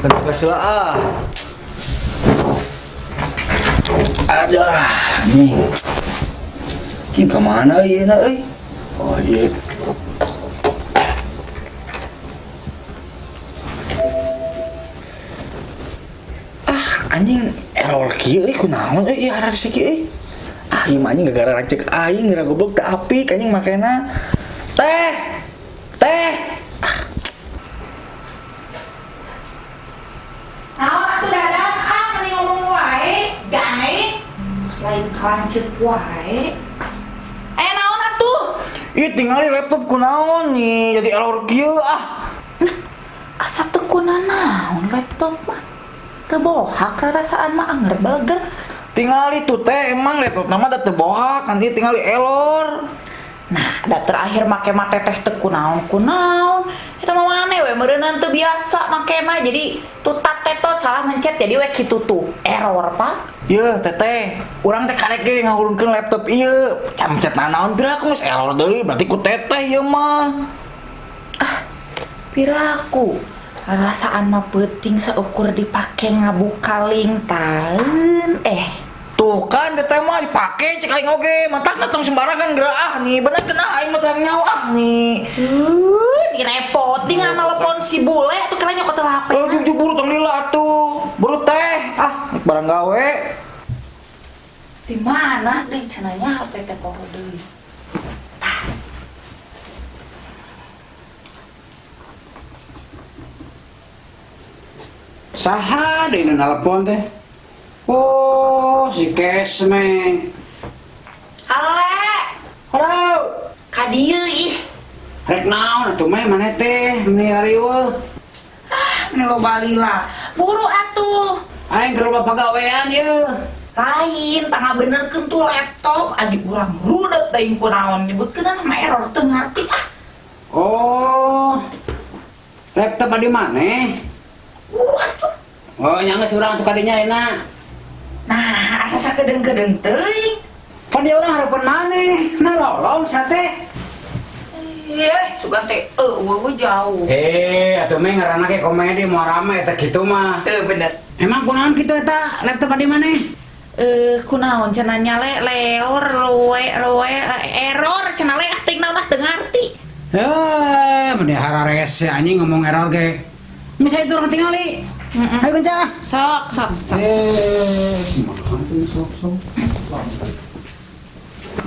Makan tugas lah ah. Ada nih. Ini kemana ya nak euy? Oh iya. Ah, anjing error kieu euy kunaon euy ieu hararese kieu euy. Ah, ieu mah anjing gara-gara rancek aing geura goblok teu apik anjing makena. Teh. Teh. Naon atuh Dadang, ah meni ngomong wae, gae. Selain kalancet wae. Eh naon atuh? Ih, tingali laptop kunaon nih jadi error kieu ah. Nah, asa teu kunanaon laptop mah. Teu bohak rarasaan mah anger baleger. Tingali tuh teh emang laptop nama da teu bohak nanti tingali error. Nah, da terakhir make mah teteh teu kunaon-kunaon. Eta mah maneh we meureunnan teu biasa makena jadi tutat tetot salah mencet jadi we kitu tuh. Error, Pak. Yeuh teteh, urang teh karek ge ngahurungkeun laptop ieu. Camcet nanaon pira aku geus error deui, berarti ku teteh ieu mah. Ah, piraku. Rasaan mah peuting seukur dipake ngabuka link taeun eh. Tuh kan teteh mah dipake cek aing oge, mantak datang sembarangan geura ah nih, bener kena aing mah teh nyawa ah nih. Ini repot, di ngana telepon si bule atuh kira nyokot HP. Oh, juk buru tong lila atuh. Buru teh. Ah, barang gawe. Di mana deui cenah HP teh poho deui. Tah. Saha deui nu nelpon teh? Oh, si Kesme. Halo. Halo. Ka dieu ih. Rek naon atuh meh maneh teh meni riweuh. Ah, ni loba lila. Buru atuh. Aing keur loba pagawean ieu. Lain, pangabenerkeun tuh laptop adi urang rudet teuing kunaon nyebutkeun nama error teu ngarti ah. Oh. Laptop adi maneh? Buru atuh. Oh, nya geus urang atuh kadinya enak. Nah, asa sakedeung-kedeung teuing. Pan dia urang harapan maneh, nah lolong sate. Sugan teh eueuh jauh. Atuh meh ngaranna ge komedi moal rame eta kitu mah. Bener. Emang kunaon kitu eta laptop adi maneh? Kunaon cenah nya le leor roe roe error cenah le ah teuing naon ah teu ngarti. Meni hararese anjing ngomong error ge. Geus aya urang tingali. Ayo kenca. Sok sok sok. Sok sok.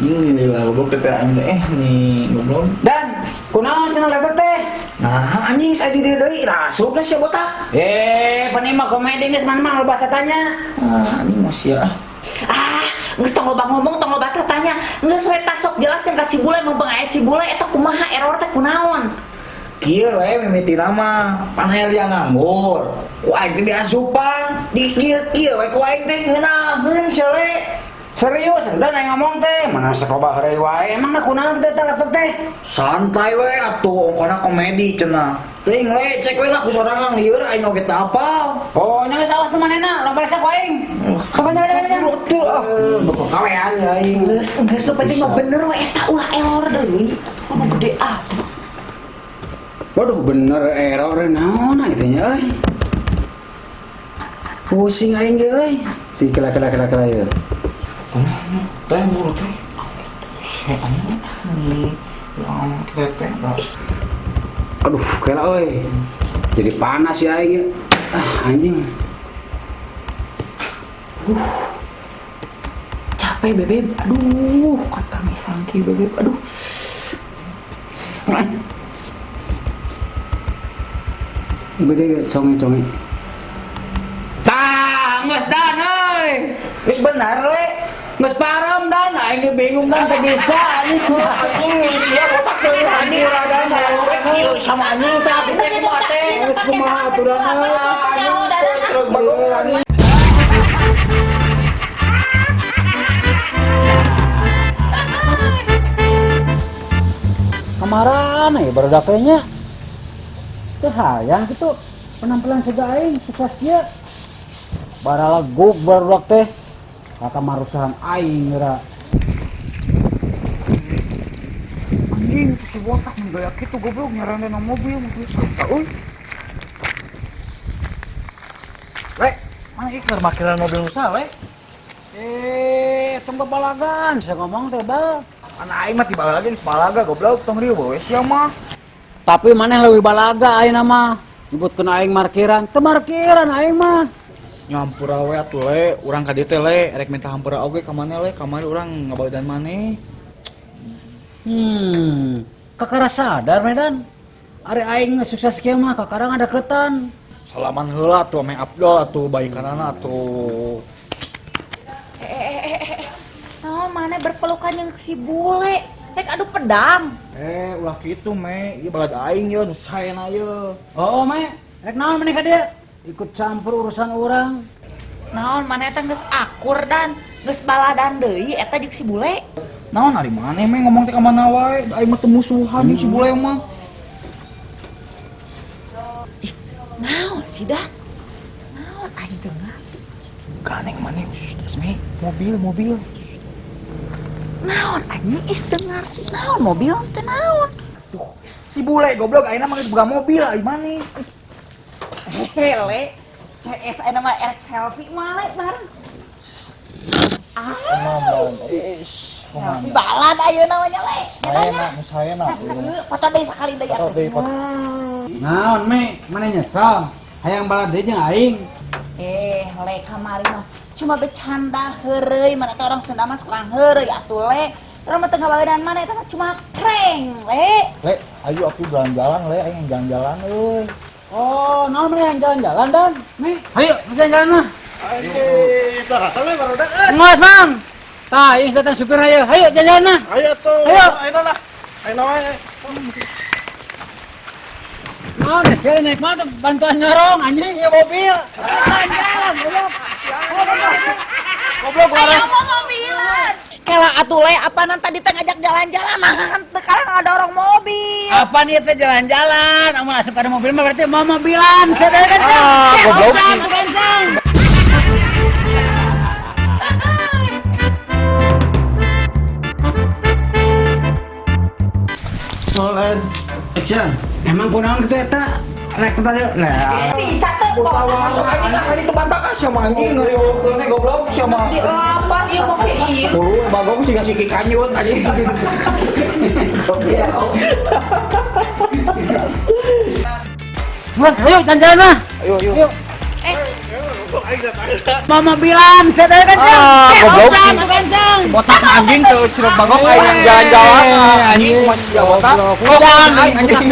Ini lila goblok teh aing teh nih goblok. Dan kunaon cenah laptop teh? Nah, anjing saya di dieu deui rasupna sia botak. Pan ieu mah komedi geus man mah loba tatanya. Ah, anjing mah sia. Ah, geus tong loba ngomong, tong loba tatanya. Geus we tah sok jelaskeun ka si bule mumpung aya si bule eta kumaha error teh kunaon. Kieu we mimitina mah, pan aya liang nganggur. Ku aing teh diasupan, di kieu-kieu we ku aing teh ngeunaheun sia le. Serius, dan aing ngomong teh, mana sakoba heureuy wae. Emang na kunaon kitu eta laptop teh? Santai we atuh, ongkona komedi cenah. Teuing le, cek we lah ku sorangan lieur aing oge teu apal. Oh, nya geus awas manehna, loba rasa ku aing. Sok nya nya nya. Atuh ah. Bekawean ya aing. Geus, geus nu penting mah bener we eta ulah error deui. Atuh kudu gede ah. Waduh, bener error naon itu nya euy. Pusing aing ge euy. Si kela kela kela kela ieu. Teh buru teh. Si anjing nih. Yang kita teh. Aduh, kela euy. Jadi panas ya aing. Ah, anjing. Capek bebeb. Aduh, kata misangki bebeb. Aduh. Bede conge-conge. Tah, geus dan euy. Geus benar le. Geus parem dan aing ge bingung dan teu bisa anjing. Anjing sia botak teh anjing dan kieu sama anjing teh abdi teh kumaha teh. Geus kumaha atuh dan Anjing truk bagong anjing. Kemarin ya baru nya. Teu hayang kitu penampilan siga aing sukses kieu. Baralegug barudak teh. Ka kamar usahaan aing geura. Anjing si botak mun gaya kitu goblok nyarana mobil mobil sampah euy. Mana ieu keur makiran mobil nu saha, Le? Eh, tong babalagan, saya ngomong teh, Bal. Mana aing mah ti balaga geus balaga goblok tong rieu we sia mah. Tapi maneh leuwih balaga ayeuna mah. Nyebutkeun aing markiran, teu markiran aing mah. Nyampura we atuh Le, urang ka dieu teh Le, rek minta hampura oge ka maneh Le, kamari urang ngabadan maneh. Kakara sadar Medan. Ari aing sukses kieu mah kakara ngadeukeutan. Salaman heula atuh ame Abdul atuh baikanana atuh. Oh, mana berpelukan jeung si bule. Rek adu pedang. Ulah kitu me, ieu balad aing ye nu saena ye. Oh, me, rek naon maneh ka dieu? Ikut campur urusan orang. Naon maneh teh geus akur dan geus baladan deui eta jeung si bule. Naon ari maneh me ngomong teh ka mana wae, aing mah teu musuhan jeung si bule mah. Ih, naon sih Dan? Naon aing teu ngarti. Ganeng maneh, me, mobil. Naon anjing ih teu ngarti naon mobil teh naon. Tuh, si bule goblok ayeuna mah geus boga mobil ari maneh. Hele, CS ayeuna mah erek selfie mah le bareng. Ah, selfie balad ayeuna mah nya le. Saena, nu saena. Foto deui sakali deui Foto deui, foto. Naon me, maneh nyesal? Hayang balad deui jeung aing. Le kamari mah cuma bercanda heureuy, mana teh orang Sunda mah suka heureuy atuh le. Urang mah teu ngabagedan mana eta mah cuma prank le. Le, ayo aku jalan-jalan le, aing jalan-jalan euy. Oh, naon maneh yang jalan-jalan dan? Me, ayo jalan-jalan mah. Ayo, saratan we barudak euy. Ngas, Mang. Tah, ieu datang supir ayo. Ayo jalan-jalan mah. Ayo tuh. Ayo. Ayo lah. Ayo wae. Naon sia naik mah bantuan nyorong anjing ieu mobil. Jalan-jalan, goblok. Goblok Ayo mau mobilan. Kela atuh le, apaanan tadi teh ngajak jalan-jalan, nah teu kalah ngadorong mobil. Apa nih teh jalan-jalan? Amun asup ka mobil mah berarti mau mobilan. Saya dari kencang. Ah, goblok. Kencang. Roll and action. Emang kunaon kitu eta? Rek teh tadi. Lah. Bisa tuh. Anjing tadi teu batak ah sia mah anjing ngeriweukeun we goblok sia mah. Dilapan ieu make ieu. Hulu bagong siga siki kanyut anjing. Mas, ayo jalan-jalan mah. Ayo ayo. Mau mobilan, saya dari kencang. Ah, goblok. Kencang. Botak anjing teu cilok bagong aing jalan-jalan anjing masih botak. Goblok. Aing anjing.